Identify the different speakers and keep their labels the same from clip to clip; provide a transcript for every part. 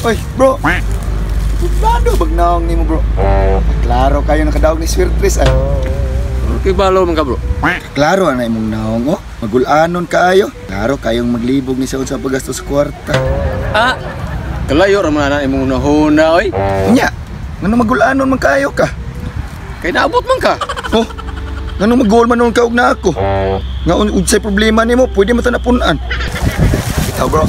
Speaker 1: Oy, bro. Plano bagnaong nimo, bro? Klaro kayo nakadaog ni Swirtris ay.
Speaker 2: Okay, balo man ka, bro.
Speaker 1: Klaro ana imong naong oh. Magulanon kaayo. Klaro kayong maglibog ni sa unsa paggasto sa kwarta.
Speaker 2: Ah. Kalayo ra man ana imong nahuna oy.
Speaker 1: Nya, ngano magulanon man kaayo ka?
Speaker 2: Kay naabot man ka.
Speaker 1: Oh. Ngano magol man ka og na ako? Nga unsay problema nimo, pwede man ta napun-an. Ikaw, bro.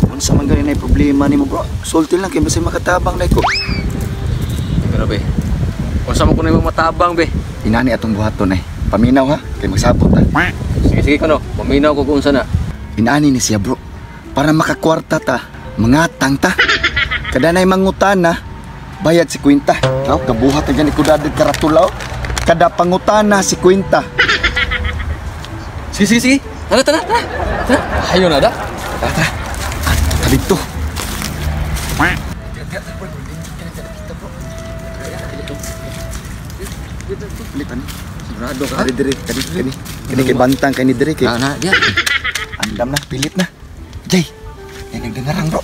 Speaker 1: Unsa man gani na problema nimo, bro? Sulti lang kay basta makatabang na ko.
Speaker 2: Grabe. Unsa man kuno imong matabang be?
Speaker 1: Inani atong buhaton ay. Paminaw ha, kay magsabot ta.
Speaker 2: Sige sige kuno, paminaw ko kung unsa na.
Speaker 1: Inani ni siya, bro. Para makakwarta ta, mangatang ta. Kada nay mangutana, bayad si kwenta. Aw, kabuhat na gani ko dadag karatulaw. Kada pangutana si kwenta.
Speaker 2: Sige sige sige. Tara tara tara. Tara. Ayo na da.
Speaker 1: Tara tara. Dito. Sigurado ka? Diri, kani, kani. Kani kay bantang kani diri kay.
Speaker 2: Na, dia.
Speaker 1: Andam na, pilit na. Jay, ay nagdangarang, bro.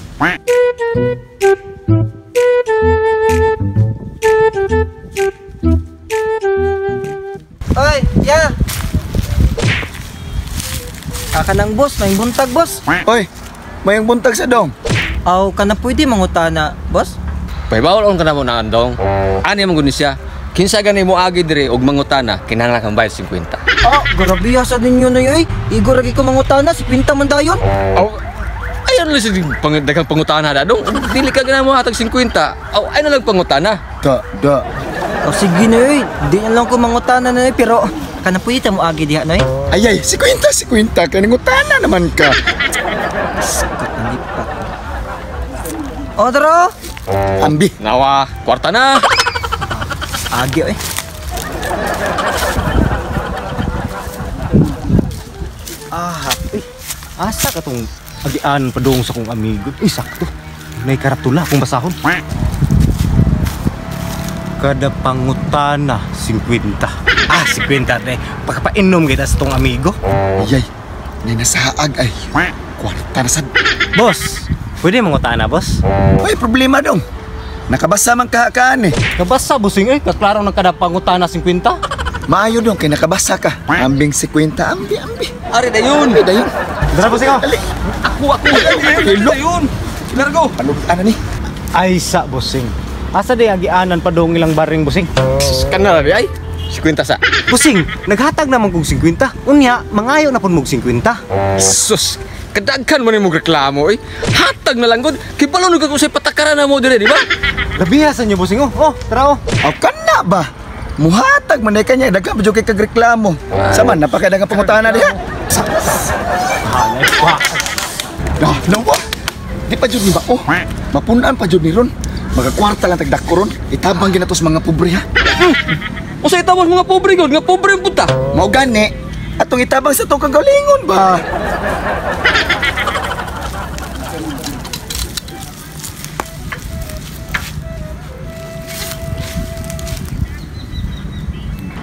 Speaker 3: Oy, ya. Kakanang boss, may buntag, boss.
Speaker 1: Oy, mayong buntag sa dong.
Speaker 3: Aw, kana pwede mangutana, boss?
Speaker 2: Paybawal on kana mo na andong. Ani man gud ni siya. Kinsa gani mo agi diri og mangutana, kinahanglan kang bayad 50.
Speaker 3: Ah, grabe sa ninyo na yoy. Igo ra ko mangutana, 50 man dayon.
Speaker 2: Aw, ayan lang si daghang pangutana da dong. Dili ka gana mo hatag 50. Aw, ay na lang pangutana.
Speaker 1: Da, da.
Speaker 3: O sige na yoy, di na lang ko mangutana na yoy, pero kana pwede ta mo agi diha noy.
Speaker 1: Ay ay, 50, 50 kay nangutana naman ka.
Speaker 3: Skot ang lipat. O, tara.
Speaker 1: Ambi.
Speaker 2: Nawa, kwarta na.
Speaker 3: Agi eh.
Speaker 4: Ah, eh. Asa ka tong agian padung sa kong amigo? Eh, sakto. May karatula kung basahon. Kada pangutana, 50. Ah, 50 eh. Pagkapainom kita sa tong amigo.
Speaker 1: Ayay, may nasaag ay. Kwarta na sad.
Speaker 4: Boss, pwede mangutana, boss?
Speaker 1: Ay, problema dong. Nakabasa man kahakaan eh.
Speaker 4: Kabasa, bossing eh. Kaklaro ng kada pangutana 50.
Speaker 1: Maayo dong, kay nakabasa ka. Ambing 50, ambi, ambi.
Speaker 2: Ari dayon.
Speaker 1: Ambi dayon.
Speaker 4: Dara, bossing oh.
Speaker 1: Ali.
Speaker 2: Ako, ako.
Speaker 1: Hello.
Speaker 2: Dayon. Largo.
Speaker 1: Ano, ano ni?
Speaker 4: Ay, sa, bossing. Asa di agianan pa dong ilang baring, bossing?
Speaker 2: Kana ra ay. 50 sa.
Speaker 4: Bossing, naghatag naman kog 50. Unya, mangayo na pud mog 50.
Speaker 2: Sus, kadaghan man imong reklamo eh. Hatag na lang gud. Kibalo nu ka kung say patakaran na mo dire, di ba?
Speaker 4: Labiha sa inyo, bossing oh. Oh, tara oh.
Speaker 1: Aw, kana ba? Muhatag man day kanya, daghan pa jud kay kagreklamo. Sama napakadaghang pangutana diha.
Speaker 4: Hanay pa.
Speaker 1: Nah, nawa. Di pa jud ni ba oh. Mapunan pa jud ni ron. Magakwarta lang tagdako ron. Itabang ginatos mga pobre ha.
Speaker 2: Usa itabang mga pobre gud, nga pobre ang punta.
Speaker 1: Mao gani atong itabang sa tong kagalingon ba.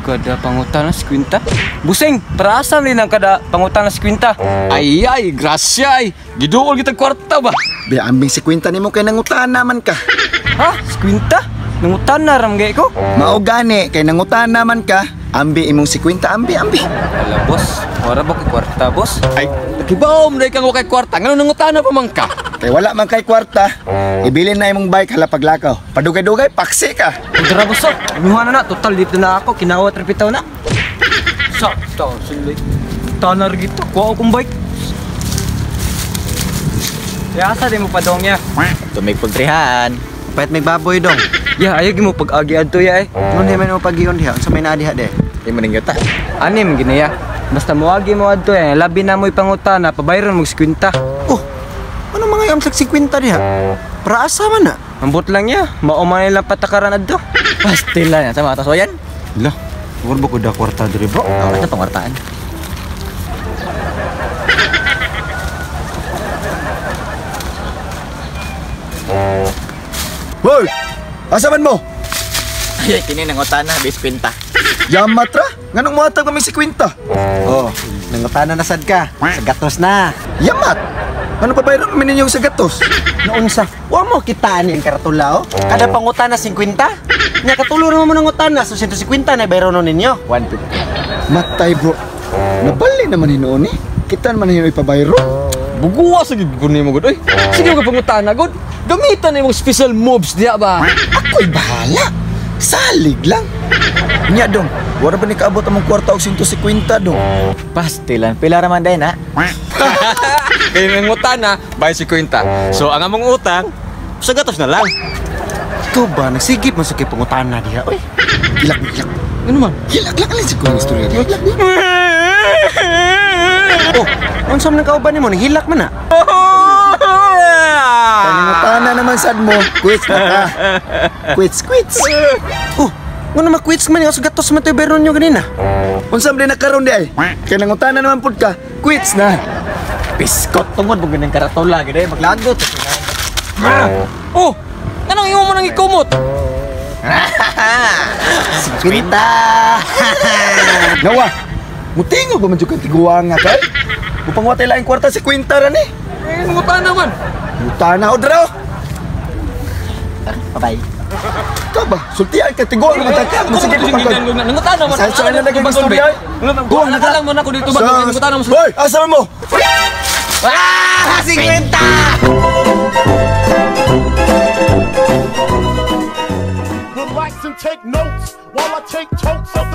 Speaker 3: Kada pangutana 50. Busing, para asa ni lang kada pangutana 50?
Speaker 2: Ay ay, grasya ay. Giduol kitag kwarta ba?
Speaker 1: Be ambing 50 nimo kay nangutana man ka.
Speaker 3: Ha? 50? Nangutana ram gay ko?
Speaker 1: Mao gani kay nangutana man ka. Ambi imong 50, ambi ambi.
Speaker 3: Ala boss, wala ba kay kwarta boss?
Speaker 2: Ay, nakibaom na kang wakay kwarta. Ngano nangutana pa man ka?
Speaker 1: Kay wala man kay kwarta, ibilin na imong bike hala paglakaw. Padugay-dugay paksi ka.
Speaker 3: Dara boss, oh. Imuha na na, total dito na ako, kinawat ra pitaw na. Sa, ta, sulay. Tanar gito, kuha akong bike. Ya, asa di mo padong ya?
Speaker 5: Tumig pagtrihan. Pahit may baboy dong.
Speaker 3: Ya, ayaw mo pag-agi adto ya eh.
Speaker 5: Nun di man mo pagiyon diha. Unsa may naa diha de?
Speaker 2: Di man ningyota.
Speaker 3: Anim gini ya. Basta moagi mo adto ya, labi na mo'y pangutana, pabayron mo 50.
Speaker 5: Oh. Ano mga yung 50 diha? Para asa man na?
Speaker 3: Ambot lang ya, mao man ilang patakaran adto.
Speaker 5: Pastila na sa mga tasoyan.
Speaker 4: Lah, wala ba ko da kwarta diri bro?
Speaker 5: Ako na pangwartaan.
Speaker 1: Hoy! Asa man mo?
Speaker 6: Kini nangutana bis kwenta.
Speaker 1: Yamat ra. Nganong mohatag kami 50?
Speaker 5: Oh, nangutana na sad ka. Sa gatos na.
Speaker 1: Yamat. Ano pa bayron kami ninyo sa gatos?
Speaker 5: Noon sa, wa mo kitaan yung karatula, oh. Kada pangutana 50. Nya katulo naman mo nangutana, so 150 na bayron ninyo.
Speaker 6: 150.
Speaker 1: Matay bro. Nabali naman hinuon eh. Kita man hinuon ipabayro.
Speaker 2: Buguwa sa gid ko nimo gud oy. Sige ka pangutana gud. Gamitan imong special moves diha ba.
Speaker 1: Ako'y bahala. Salig lang. Nya dong, wala ba ni kaabot among kwarta og 150 dong?
Speaker 6: Pastilan, pila ra man day na.
Speaker 2: Kay nangutana bay 50. So ang among utang sa gatos na lang.
Speaker 5: Ikaw ba, nagsigip mo sa kay pangutana diha, oy.
Speaker 1: Hilak, hilak.
Speaker 2: Ano man?
Speaker 1: Hilak lang alin si kong istorya. Hilak.
Speaker 5: Oh, unsa man ang kauban nimo, nanghilak man na.
Speaker 1: Nangutana naman sad mo. Quits na ka. Quits, quits.
Speaker 5: Oh, ngano ma-quits man sa gatos man to bayron nyo ganina.
Speaker 1: Unsa man din nakaroon di ay? Kay nangutana naman pud ka. Quits na.
Speaker 6: Biskot tungod mo ganing karatula gid eh maglagot.
Speaker 2: Oh, anong imo mo nang ikumot?
Speaker 5: 50.
Speaker 1: Nawa. Mutingo ba man jud kang tiguanga kay? Upang watay laing kwarta si kwenta ra ni.
Speaker 2: Eh, nangutana man.
Speaker 1: Ngutana og draw.
Speaker 6: Bye-bye.
Speaker 1: Ka ba? Sultian ka tiguang naman ta ka. Sige ko pagkod.
Speaker 2: Nangutana man.
Speaker 1: Sa na naging istorya.
Speaker 2: Guwang na lang mo na ko dito ba nangutana mo.
Speaker 1: Hoy, asa man mo?
Speaker 5: Ah, 50!
Speaker 7: Relax and take notes while I take totes of